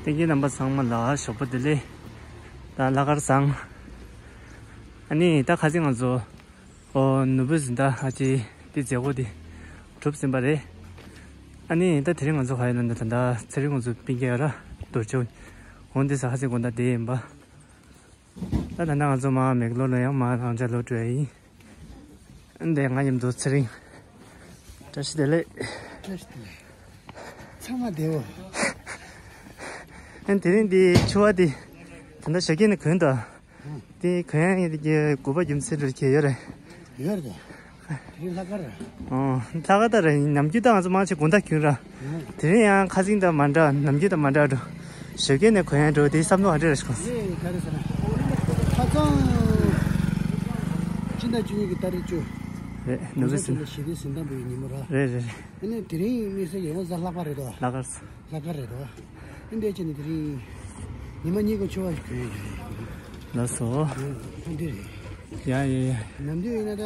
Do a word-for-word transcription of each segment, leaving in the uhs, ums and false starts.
ལྷན་རྒྱས་རྣམ་པ་ཚང་མ་ལ་ཞོགས་པ་བདེ་ལེགས། ད་ལྷག་དཀར་བཟང་། ཨ་ནི་ད་ཁ་སང་ང་ཚོ་ཨོ་ནོར་བུ་ཟིན་ད་ཨ་ཅེ་དེ་མཛད་སྒོ་དེ་གྲུབ་ཟིན་པ་རེད། ཨ་ནི་ད་དེ་རིང་ང་ཚོ་ག་ཡིན་ན་ད་ད་ཚེ་རིང་ང་ཚོ་སྤུན་ཀྱག་ར་རྡོ་ཆོ་འོང་དེ་ས་ཁ་སང་དགོང་དག་དེ་ཡིན་པ། ད་ད་ནང་ང་ཚོ་མ་མེག་ལོར་ལ་ཡང་མ་རང་ཅག་ལོ་བྲོས་ཡིན། འདི་ང་མཉམ་དུ་ཚེ་རིང་། བཀྲ་ཤིས་བདེ་ལེགས། བཀྲ་ཤིས་བདེ་ལེགས། ཚང་མ་བདེ་བོ། ཨན་དེ་རིང་འདི་ཆུ་བ་འདི་ད་ལྟ་ཞོགས་ཀས་ནས་གོན་དང་། འདི་གོན་ཡག་གི་དགོས་པ་རྒྱུ་མཚན་རེ་ཁྱེད་ཡོད་རེད། ཡོད་རེད། དེ་རིང་ལྷག་དཀར་རེད། ཨོ། ལྷག་དཀར་ད་ར་ཡིན། ནམ་རྒྱུན་ད་ང་ཚོ་མང་ཆེ་དགོང་དག་གྱོན་ར། དེ་རིང་ཡང་ཁ་སང་དང་མ་འདྲ། ནམ་རྒྱུན་དང་མ་འདྲ་འགྲོ། ཞོགས་ཀས་ནས་གོན་ཡག་འགྲོ་དེ་བསམ་བློ་ཨ་འདྲ་ར་ཞིག་གོ། ཡེ་ག་རེ་ཟེར་ན། ཁ་སང་ཕྱི་ཟླ་བཅུ་གཉིས་ཀྱི་ཏ་རིག་བཅུ། རེད། ནོར་བུ་ཟིན། ཞི་བདེ་ཟིན་ཐང་པའི་ཉིན་མོ་ར། རེད་རེད་རེད། ཨ་ནི་དེ་རིང་དམིགས་བསལ་ཡོང་ས་ལྷག་པ་རེད་དོ། ལྷག་དཀར། ལྷག་དཀར་རེད་དོ། ཨ་འདྲས་བྱས་ནས་དེ་རིང་ཉི་མ་གཉིས་ཀྱི་ཆུ་བ་ཞིག་གྱོན་ཡོད་རེད། ལགས་སོ། ཨ་འདི་རེད། ཡ་ཡ་ཡ། ནམ་རྒྱུན་ཡིན་ན་ད།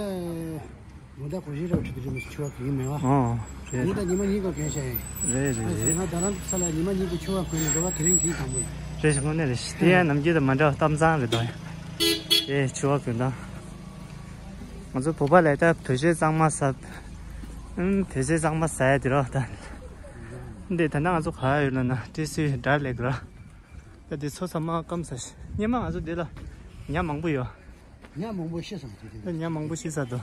མོ་ད་གོ་ཤེས་རབ་ཁྲི་དེ་རིང་ཆུ་བ་གྱོན་མེད་བ། ཨོ། རེད། ངས་ད་ཉི་མ་གཉིས་ཀ་གྱོན་བྱས་ཡིན། རེད་རེད་རེད། ང་ད་རང་ས་ལ་ཉི་མ་གཉིས་ཀྱི་ཆུ་བ་གྱོན་ནས་འགྲོ་བ་དེ་རིང་གྱིས་དང་པོ་ཡིན། རེད་ཞིག་དངོས་གནས་རེད། དེ་ཡང་ནམ་རྒྱུན་དང་མ་འདྲ་བ་གཏམ་བཟང་རེད་དོ། དེ་ཆུ་བ་གྱོན་དང་། ང་ཚོ་བོད་པ་ལས་ད་བོད་ཆས་གཙང་མ་ཟ། ཨུམ། བོད་ཆས་གཙང་མ་ཟ་ཡ་དེ་རོ་ད། འདི་ད་ནང་ང་ཚོ་ག་ཡོད་ལ་ན་ཏི་སི་འདྲ་ལེགས་ར། ད་འདི་ཚོ་ཚང་མ་སྐམ་ས་ཤི། སྙེ་མ་ང་ཚོ་འདི་ལ་ཉ་མང་པོ་ཡོད། ཉ་མང་པོ་ཤི་སོང་དེ་དེ། ད་ཉ་མང་པོ་ཤི་ས་དོ།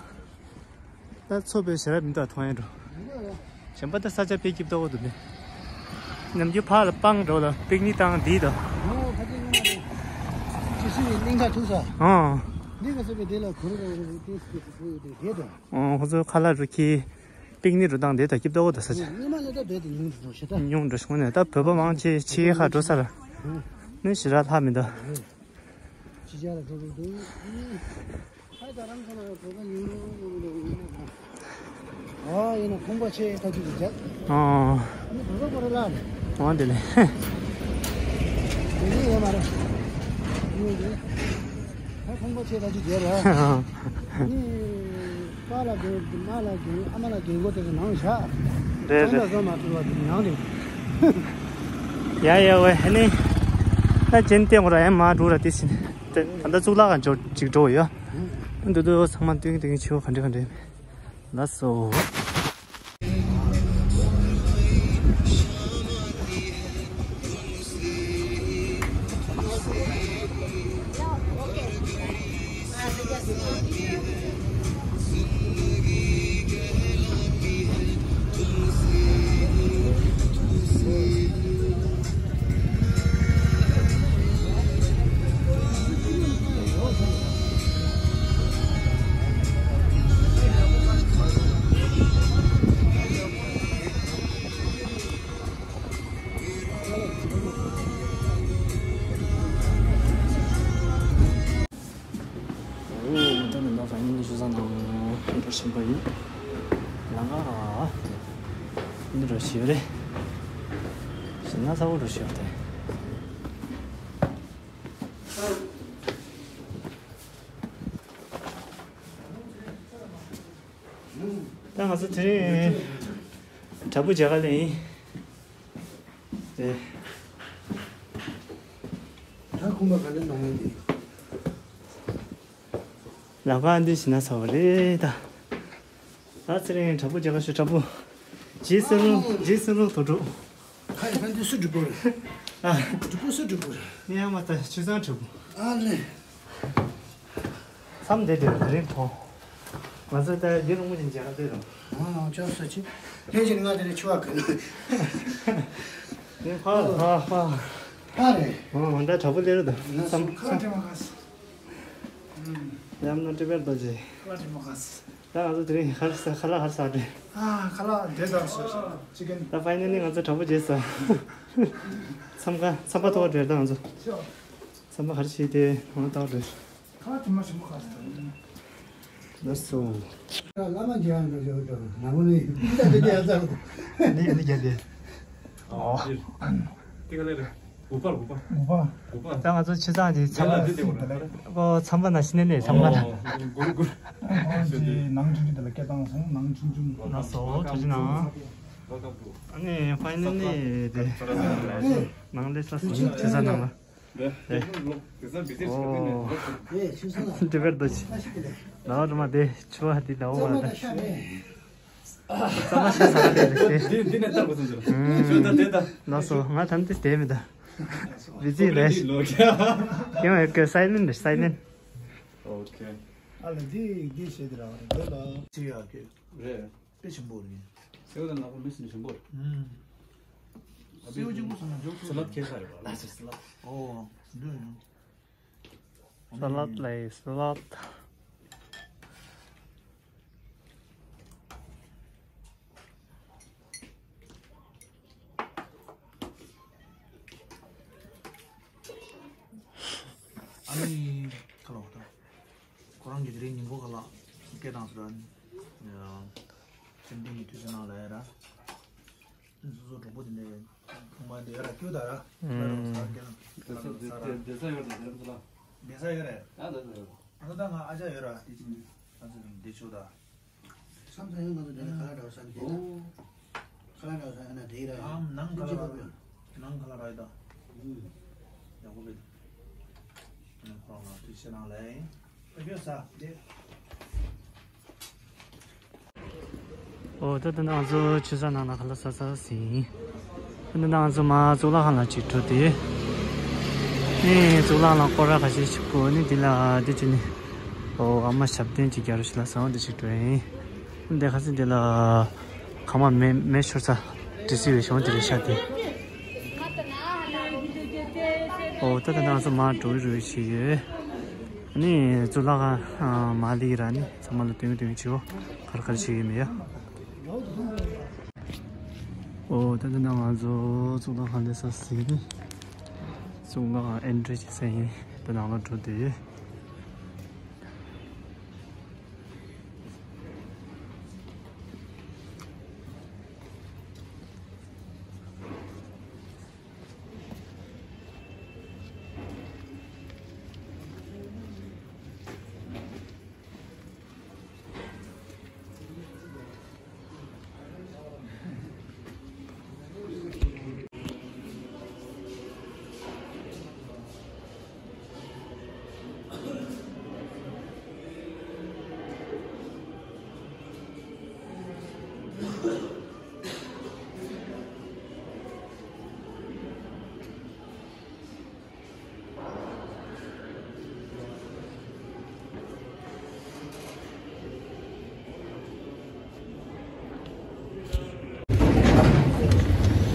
ད་ཚོ་པའི་ཞེ་རབ་མི་འདུག་མཐོང་ཡ་འགྲོ། གཞན་པ་ད་ས་ཆ་དཔེ་སྐྱིད་པོ་འདུག་འདི། ནམ་རྒྱུན་ཕར་ལ་སྤང་འགྲོ་ལ་པིག་ནིག་བཏང་འདི་དོ། ཨོ་ཕ་ཅི་ངོ་མ་རེད། ཅི་སི་གླིང་ཁ་ཐུག་ས། ཨོ། འདི་ག་ས་པའི་དེ་ལ་གུར་ར་ར་ར་ཏི་སི་ཏི་སི་པོ་ཡོད་དེ་དེ་དོ། ཨོ། ཁོ་ཚོ་ཁ་ལག་རུ་ཁྱི། པིག་ནིག་རུ་བཏང་དེ་ད་སྐྱིད་པོ་ད་ས་ཆ། ཉི་མ་ལས་ད་རྦད་དེ་ཉུང་འགྲོ་ཤི་ད། ཉུང་འགྲོ་ཤི་ངོ་ནས་ད་བོད་པ་མང་ཆེ་ཕྱི་ཁ་འགྲོ་ས་ར། ནི་ཞེ་དྲག་ལྷག་མི་འདུག་ཕྱི་རྒྱལ་ལ་འགྲོ་གི་འདུག་ཨ་ད་རང་ཚོ་ལ་བོད་པ་ཉུང་ཉུང་ཉུང་ཉུང་ཉུང་། ཨ་ཡིན་ན་ཁོང་པ་ཆེ་ད་ཅིག་རྒྱབ། ཨོ། ནི་བོད་པ་ཁོ་ར་ལ་ནི། ཨོ་འདི་ལས། འདི་ནི་ཡོད་མ་རེད། ཉུང་འདི། ད་ཁོང་པ་ཆེ་ད་ཅིག་རྒྱབ་ར། ནི། པ་ལ་རྒན་མ་ལ་རྒན་ཨ་མ་ལ་རྒན་གོ་དེ་ཚོ་ནང་བཞག་རེད་རེད། ཚོན་ད་བཟོ་མ་ཐུབ་པ་དེ་ནང་རེད། ཡ་ཡ་ཝེ་ཧེ་ནི། ད་ཅན་ཏེ་ངོ་ར་ཡ་མ་འགྲོ་ར་ཏི་སི་ནི། ད་ད་གཙུག་ལག་ཁང་ཅིག་འགྲོ་ཡ། འདུ་འདུ་ཚང་མ་ཏིང་ཏིང་ཆུ་ག་འདྲ་ག་འདྲ། ལགས་སོ། ཨོ། ད་ནི་ད་ཕ་ཉིན་ཞུ་ས་ནང་འགྲོ་བཞིན་པ་ཡིན། ལང་ཀ་འདི་འགྲོ་བཞིན་ཡོད་རེད། ཞིང་ན་ས་འོག་འགྲོ་བཞིན་ཡོད་དེ། ད་ང་ཚོ་དེ་རིང་བྲག་ཕུག་མཇལ་ཁ་སླེབས་ཡིན། རེད། ད་ཁོང་པ་ག་ལེར་ནང་ཡིན་ཏེ། ལམ་ཁ་འདི་ཞིག་ན་ཚ་བ་རེད་ད། ད་ཚེ་རིང་བྲག་ཕུག་མཇལ་ཁ་ཞུ། བྲག་ཕུག་རྗེ་བསོད་ནམས། རྗེ་བསོད་ནམས་དོ་དྲུག་ཧ་ཡ་ཧན་འདི་སུ་སྒྲུབ་པོ་རེད། ཨ། སྒྲུབ་པོ་སུ་སྒྲུབ་པོ་རེད། ངས་ཡང་མ་ལྟ་ཆུ་ཚང་སྒྲུབ་པོ། ཨ་ལེ། མཚམས་འདི་འདིར་དེ་རིང་ཐོང་། ང་ཚོ་ད་འདི་རུ་མོ་ཅན་མཇལ་ཁ་དེ་རུ། ཨ་ཅོག་སོ་ཆི། ལྷན་ཅིག་ང་དེ་རུ་ཆུ་བ་གོན། ནི་ཧ་ཧ་ཧ། ཧ་རེད། ཨ་ད་དྲག་པོ་ལེ་རུ་ད། ང་མཚམས་ཚོ་ཁ་མཚམས། དྲི་མ་ཁ་སི། ཡམ་ན་ཏི་བེད་རྡོ་རྗེ། ཁ་དྲི་མ་ཁ་སི། ད་ང་ཚོ་དེ་རིང་ཧར་ས་ཁ་ལག་ཧར་ས་དེ། ཨ་ཁ་ལག་དེ་ད་སོ་སོ་ཅི་གན། ད་ཕ་ཡི་ནལ་ལི་ང་ཚོ་དྲག་པོ་བྱས་སོང་། མཚམས་ཁ་མཚམས་པ་ཐོག་བྲེལ་ད་ང་ཚོ། མཚམས་པ་ཧར་ཤི་དེ་ང་ཏག་བྲེལ། ཁ་དྲི་མ་ཞིམ་པོ་ཁ་སི་ད། ལགས་སོ། བླ་མ་མཇལ་ཡང་འགྲོ་ཞོར་དུ་ནང་ནས་ད་དེ་རྒྱལ་ཚར། ནི་ནི་རྒྱལ་དེ། ཨོ། དེ་ག་ལེ་རེད། དགུ་པར་དགུ་པ། དགུ་པ། དགུ་པ། ད་ང་ཚོ་ཆུ་ཚང་དེ་ཚང་མ། ཡ་ལ་འདི་དེ་གོ་རེད། ཨོ་ཚང་མ་ན་ཤི་ནས་ནས་ཚང་མ་ལ། ཨོ་གུར་གུར། ཨོ་ཅི་ནང་ཆུང་ཆུང་དེ་ལ་སྐད་བཏང་སོང་། ནང་ཆུང་ཆུང་། ལགས་སོ་ཐུགས་རྗེ་གནང་། Welcome to ཨ་ནི་ཕ་ནི་ནི་དེ་ནང་ལས་ས་སུ་ཆེ་ས་ནང་ལ། ཨོ། འདི་བར་དུ་ཆེ། ལའོ་རུ་མ་དེ་ཆུ་བ་དེ་ལའོ་བ་ད། ཙམ་ཞིག་ས་ལ་དེ་རེད་དེ། འདི་འདི་ནས་ལྟ་དགོས་སོང་ཟེར། ཞུ་ད་དེ་ད། ལགས་སོ། ང་ཐམས་ཅད་དེ་མི་ད། བི་ཛི་རེད། ལོ་ཀྱ། ཡང་ཡོད་གི་སའི་ལེན་རེད་སའི་ལེན། ཨོ་ཁེ། ཨ་ལ་འདི་འདི་བྱེད་དེ་ར་རེད་ལ། ཅི་ཡ་གི། རེད། དཔེ་ཞིམ་པོ་རེད། སེའུ་དང་ནག་པོ་མི་སྲིད་ཞིམ་པོ་རེད། ཨུམ། སེའུ་གཅིག་པུ་སོང་ན་འཇོག་ཐུབ། སལ་ལད་ཁྱེར་ས་རེད་པ། ལགས་སོ་སལ་ལད། ཨོ། འདི་ཡིན། སལ་ལད་ལས་སལ་ལད། ཨ་ནི་ཁ་ལོ་ད། ཁོ་རང་གིས་དེ་རིང་ཉིན་གུང་ཁ་ལག་སྐད་བཏང་སོང་ར། སེམས་གཏིང་གི་དུས་ཚོད་ནང་ལ་ཡ་ར། སོ་སོ་གྲོགས་པོ་དེ་འདྲའི་ཁང་པ་འདི་ཡ་ར་སྐྱོ་ད་ར། ཁ་ལག་ཟ་ར་སྐད་ལ་ཁ་ལག་ཟ་ར། བསྡད་ས་ཡོད་རེད་དེ་རིང་ཚོ་ལ། བསྡད་ས་ཡོད་རེད། ད་ད་ད་ད། ཨ་ད་ང་ཨ་ཅག་ཡོད་ར་དེ་ཅི་ཨ་ཚོ་བསྡད་ཆོག་ད། བསམ་ཚང་ཡང་ང་ཚོ་འདི་ལ་ཁ་ལག་འདྲ་བ་ཟ་ནི་དེ་ད། ཨོ། ཁ་ལག་འདྲ་བ་ཟ་ཡང་ན་དེ་ར་ཡང་། ཨམ་ནང་ཁ་ལག་ར་ཡོད། ནང་ཁ་ལག་ར་ཡོད་ད། ཨུམ། ཡག་པོ་རེད། ཨ་ནི་ཁོ་རང་ལ་དུས་ཆེ་ནང་ལ་ཡིན། ཨ་ཁྱོད་ཟ་དེ། ཨོ་ད་ད་ང་ཚོ་ཆུ་ས་ནང་ལ་ཁ་ལག་ཟ་ཟ་ཟིན། ཨ་ནི་ང་ཚོ་མ་གཙུག་ལག་ཁང་ལ་ཅིག་འགྲོ་དེ། ནི་གཙུག་ལག་ཁང་ལ་སྐོར་ར་ཁ་ཤས་ཤིག་གོ་ནི་འདི་ལ་འདི་ཅི་ནི། ཨོ་ཨ་མ་ཞབས་བརྟན་ཅིག་རྒྱག་རོགས་ཞུ་ལ་ཟེར་བ་འདི་ཞིག་འགྲོ་ཡིན། འདི་ཁ་སང་འདི་ལ་ཁང་པ་མེ་མེ་ཤོར་ས་དྲི་སི་བའི་གཞུང་དེ་རེད་ཤག་དེ། ཨོ་ད་ད་ང་ཚོ་མར་འགྲོ་རེ་རེ་བྱེད་ཡོད། ཨ་ནི་གཙུག་ལག་ཁང་མར་སླེབས་ར་ནི་ཚང་མ་ལ་སྟོན་སྟོན་བྱེད་འོ་གར་གར་བྱེད་ཡོད་མེད་ཡ། ཨོ་ད་ད་ང་ཚོ་གཙུག་ལག་ཁང་སླེབས་ས་ཟིན། གཙུག་ལག་ཁང་ཨེན་ཊི་རི་བྱེད་ས་ཡིན། ད་ནང་ལ་འགྲོ་བསྡད་ཡོད།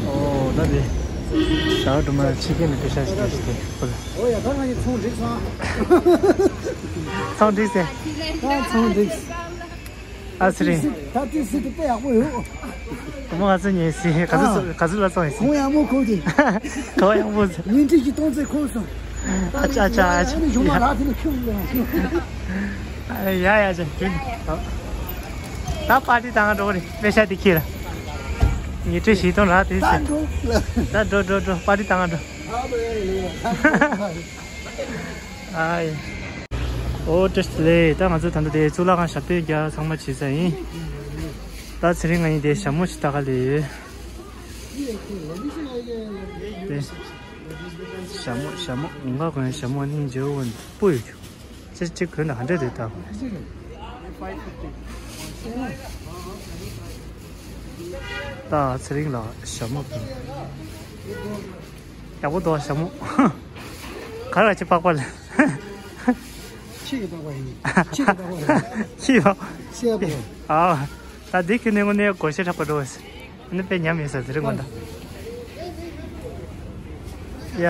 ཨོ་ད་དེ། ཟླ་བ་སྒྲོལ་མ་ཕྱི་རྒྱལ་ནས་པེ་ཤ་ཞིག་ཞིག་དེ་ཁོ་ལ། ཨོ་ཡ་ད་ང་གཉིས་ཚོང་འགྲིག་སོང་། ཚོང་འགྲིག་ཟེར། ད་ཚོང་འགྲིག་ཨ་ཙི་རེད། ད་ཏི་སི་དེ་དཔེ་ཡག་པོ་ཡོད། མོ་ང་ཚོ་ཉེ་སི་ག་ཚོད་ག་ཚོད་ལ་ཚོང་ཡིན་སི། གོང་ཡག་མོ་གོ་གི། གོང་ཡག་པོ་ཟེར། ཉིན་ཁྲི་གི་སྟོང་ཚད་གོ་སོང་། ཨ་ཅག་ཨ་ཅག་ཨ་ཅག་ཨ་ནི་གཞུང་མ་རག་དེ་ནི་ཁྱོད་ལ། ཡ་ཡ་ཅག་ཁྱོད་ད་པར་ཊི་བཏང་འགྲོ་གི་རེད། པེ་ཤ་དེ་ཁྱེར། ཉིན་ཁྲི་བཞི་སྟོང་རག་དེ་ཟེར། ད་འགྲོ་འགྲོ་འགྲོ་པར་ཊི་བཏང་འགྲོ། ཨ་ཡེ། ཨོ་བཀྲ་ཤིས་བདེ་ལེགས། ད་ང་ཚོ་ད་ལྟ་དེ་གཙུག་ལག་ཁང་ཞབས་བརྟན་རྒྱག་ཚང་མ་བྱེད་ས་ཡིན། ད་ཚེ་རིང་ང་ཡིན་དེ་ཞྭ་མོ་ཞིག་ལྟ་ག་སླེབས་ཡོད། དེ་ཞྭ་མོ་ཞྭ་མོ་འོང་ག་གོན་ཞྭ་མོ་ནི་འཇལ་བོ་སྤུ་ཡོད་རྒྱུ། ཅི་ཅི་གོན་ན་ཧ་འདྲེ་དེ་ད། ད་ཚེ་རིང་ལ་ཞྭ་མོ་གོན། ཡག་པོ་འདུག་ཞྭ་མོ། ག་རེ་ཅི་པགས་པ་ལ། ཁྱི་གི་པགས་པ་ཡིན། ཁྱི་གི་པགས་པ་ཡིན། ཁྱི་ཡོ། ཁྱི་ཡོ། ཨ། ད་འདི་ཁྱི་ནི་དངོས་གནས་སྒོར་གཞས་གྲགས་པ་འགྲོ་བས། ཨ་ནི་དཔེ་ཉམས་ཡིན་ས་ཟེར་དགོས་འདུག་ཡ།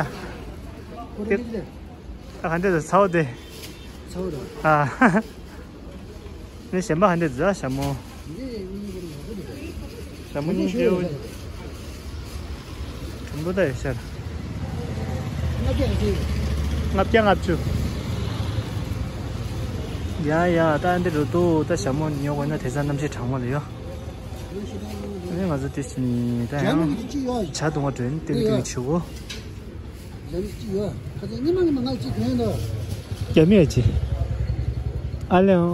ད་ག་འདྲ་འདུག་ཚ་བོ་དེ། ཚ་བོ་ར། ཨ། ནི་གཞན་པ་ཧ་འདྲ་འཛའ་ཞྭ་མོ། ཞྭ་མོ་གཉིས་འདྲེའུ། གྲུང་པོ་ད་ཡོད་ཤར། ལྔ་བརྒྱ་ལྔ་བཅུ། ཡ་ཡ་ད་འདི་རུ་ཏུ་ད་ཞྭ་མོ་ཉོ་དགོས་ན་དེ་ཚ་གནམ་གཤིས་གྲང་མོ་ལ་ཡོད། ཨ་ནི་ང་ཚོ་དེ་ཕྱིན་ད་ཡང་ཇ་འཐུང་བ་འགྲོ་ཡིན་ཏིང་ཏིང་ཆུ་བོ། རྒྱ་མི་ཡ་ཅི། ཨ་ལེ་ཨོ་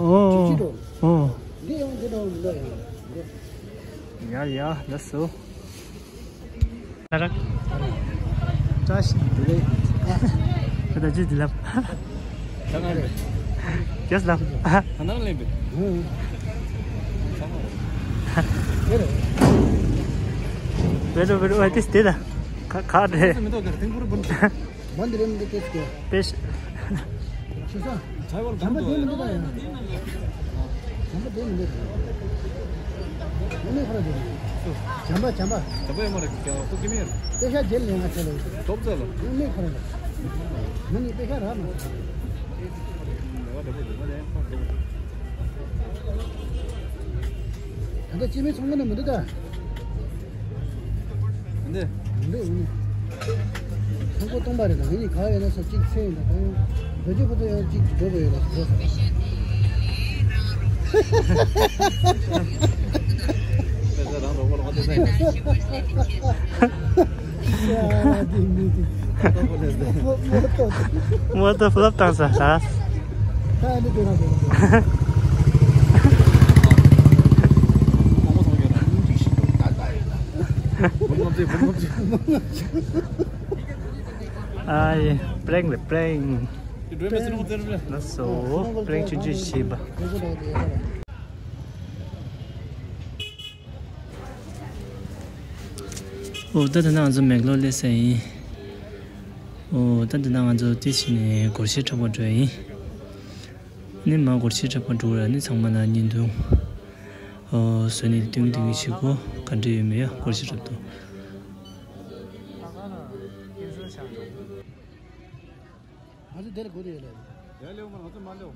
ཨོ། ཡ་ཡ་ལགས་སོ། ཨ་ར། བཀྲ་ཤིས་བདེ་ལེགས། ཁ་བརྡ་ཅི་འདི་ལབ། ད་ང་རེད། ཡེས་ལབ། ཨ་ནང་ལེན་པས། ཧུ། ད་ང་རེད། བེ་རོ་བེ་རོ་ཨ་ཏིས་དེ་ད། ཁ་ཁ་རེད། མི་འདུག་ད་ཐེངས་པོ་རུ་བུན། མ་འདི་རེད་མི་འདུག་སྐད་ཀྱི། པེ་ཤ། ཤི་ས། ཇམ་པ་བསྡད་མི་འདུག་ད་ཡང་། ཇམ་པ་བསྡད་མི་འདུག་ད། ངས་ཁོ་ར་བསྡད་མི་འདུག་ཇམ་པ་ཇམ་པ། ཇམ་པ་ཡོད་མ་རེད་ཀྱང་ཁོ་སྐྱེ་མེད་རེད། པེ་ཤ་རྗེས་ལས་ང་ཚོ་ལ་ཡོད། ཐོབ་ཚད་ལ། ངས་ཁོ་ར་ལ། ང་ནི་པེ་ཤ་རག་མ་སོང་། ད་ལྟ་སྐྱེ་མེད་ཚང་མ་ནི་མི་འདུག་ད། འདི། འདི་ཡིན། ཚང་ཁོ་སྟོང་པ་རེད་ད། ངེད་གཉིས་ག་ཡོད་ན་ས་གཅིག་ཚེ་ཡིན་ད། ད་ཡང་རྡོ་རྗེ་ཕུ་ཐུ་ཡང་གཅིག་འགྲོ་དགོས་ཡོད་ལ་ཟེར། མོ་ཏོ་ཕུལ་ལབ་བཏང་ས་ད། ད་འདི་དེ་རང་དེ་རང་། ཨ་ཡེ། པྲེང་རེད་པྲེང་། ལགས་སོ། པྲེང་ཆུང་ཆུང་ཞིག་བྱེད་པ། ཨོ་ད་ད་ང་ཚོ་མེག་ལོར་སླེབས་ས་ཡིན། ཨོ་ད་ད་ང་ཚོ་དེ་ཕྱིན་ནས་སྒོར་གཞས་འཁྲབ་པར་འགྲོ་ཡ་ཡིན། ནི་མ་སྒོར་གཞས་འཁྲབ་པར་འགྲོ་ར་ནི་ཚང་མ་ན་བརྙན་ཐུང་། ཨོ་བཟོས་ནས་སྟོན་གྱི་སྟོན་གྱི་བྱེད་དགོས། ག་འདྲ་ཡོད་མེད་ཡ་སྒོར་གཞས་འཁྲབ་ཐུབ། ང་ཚོ་དེར་གོ་དེ་ཡོད་ལ། ཡ་ལེའུ་མ་ང་ཚོ་མ་ལེའུ།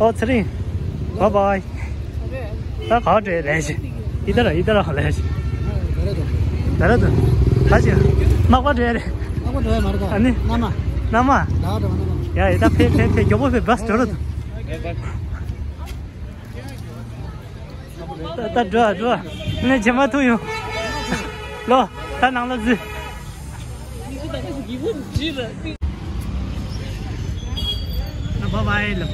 ཨོ་ཚེ་རིང་། བཱའི་བཱའི། ད་ག་པར་འགྲོ་ཡ་ལས་ཤིག་ཡི་དྭགས་ར་ཡི་དྭགས་ར་ལས་ཤིག་དེ་ར་དུ། ག་ཅི། མག་པ་འགྲོ་ཡ་རེད། མག་པ་འགྲོ་ཡ་མ་རེད་ད། ཨ་ནི། མནའ་མ། མནའ་མ། ད་འགྲོ་མནའ་མ། ཡ་ཡི་དྭགས་ཕེབས་ཕེབས་ཕེབས། མགྱོགས་པོ་ཕེབས། བཱས་འགྲོ་ར་དུ། ད་ད་འགྲོ་ཨ་འགྲོ་ཨ། ནས་རྗེས་མ་ཐུག་ཡོང་། ལོ། ད་ནང་ལ་འཛུལ། ད་བཱའི་བཱའི་ལབ།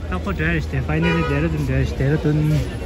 ད་ཁོ་འགྲོ་ཡ་རེད་ཤག་ཕའི་ནལ་ལི་ཌེ་ར་ཌུན་འགྲོ་ཡ་རེད་ཤག་ཌེ་ར་ཌུན།